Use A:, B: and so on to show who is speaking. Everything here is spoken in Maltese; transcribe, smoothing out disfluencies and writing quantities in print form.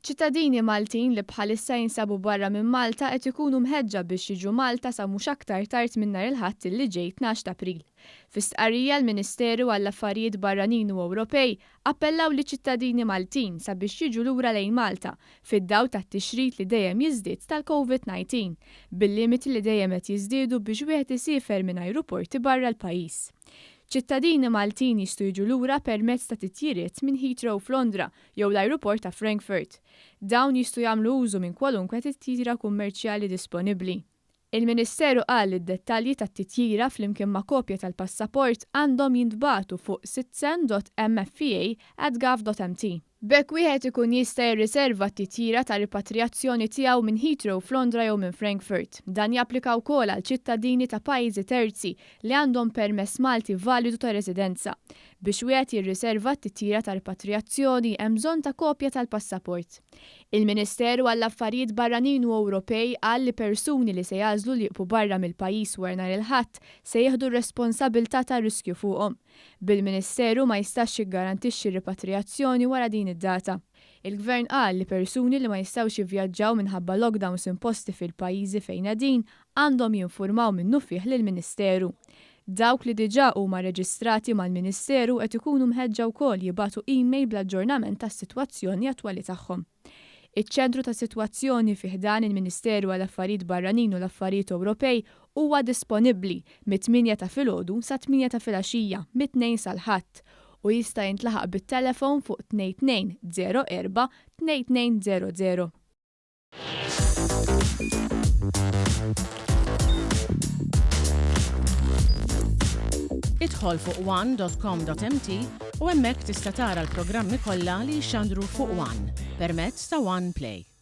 A: Ċittadini Maltin li bħalissa jinsabu barra minn Malta qed ikunu mħeġġa biex jiġu Malta sa mhux aktar tard minn nhar il-Ħadd li ġej 12 t'April. Fi stqarrija l-Ministeru għall-Affarijiet Barranin u Ewropej appellaw liċ-ċittadini Maltin sabiex jiġu lura lejn Malta fid-dawl tat-tixrid li dejjem jiżdied tal-Covid 19, bil-limiti li dejjem qed jiżdiedu biex wieħed isiefer minn ajruporti barra l-pajjiż. Ċittadini Maltin jistgħu jiġu lura permezz ta' titjiriet minn Heathrow f'Londra jew l-ajruport ta' Frankfurt. Dawn jistgħu jagħmlu użu minn kwalunkwe titjira kummerċjali disponibbli. Il-Ministeru qal li d-dettalji tat-titjira flimkien ma' kopja tal-passaport għandhom jintbagħtu fuq citizen.mfea@gov.mt. B'hekk wieħed ikun jista' jirriserva t-titjira ta' ripatrijazzjoni tiegħu minn Heathrow f'Londra jew minn Frankfurt. Dan japplika wkoll għal ċittadini ta' pajjiżi terzi li għandhom permess Malti validu ta' residenza. Biex wieħed jirriserva t-titjira ta' ripatrijazzjoni hemm bżonn ta' kopja tal-passaport. Il-Ministeru għall-Affarijiet Barranin u Ewropej qal li persuni li se jagħżlu li jieqfu barra mill-pajjiż wara nhar il-Ħadd se jieħdu r-responsabilità tar-riskju fuqhom. Bil-Ministeru ma jistax jiggarantixxi r-ripatrijazzjoni wara din id-data. Il-Gvern qal li persuni li ma jistgħux jivvjaġġaw minħabba lockdowns imposti fil-pajjiżi fejn qegħdin għandhom jinfurmaw minnufih lill-Ministeru. Dawk li diġà huma rreġistrati mal-Ministeru qed ikunu mħeġġa wkoll jibagħtu email bl-aġġornament tas-sitwazzjoni attwali tagħhom. Iċ-Ċentru ta' Sitwazzjoni fi ħdan il-Ministeru għall-Affarijiet Barranin u l-Affarijiet Ewropej huwa disponibbli mit-tmienja ta' filgħodu sat-tmienja ta' filgħaxija mit-Tnejn sal-Ħadd u jista' jintlaħaq bit-telefon fuq 2204 2200.
B: Idħol fuq one.com.mt u hemmhekk tista' tara l-programmi kollha li jixxandru fuq One permezz ta' One Play.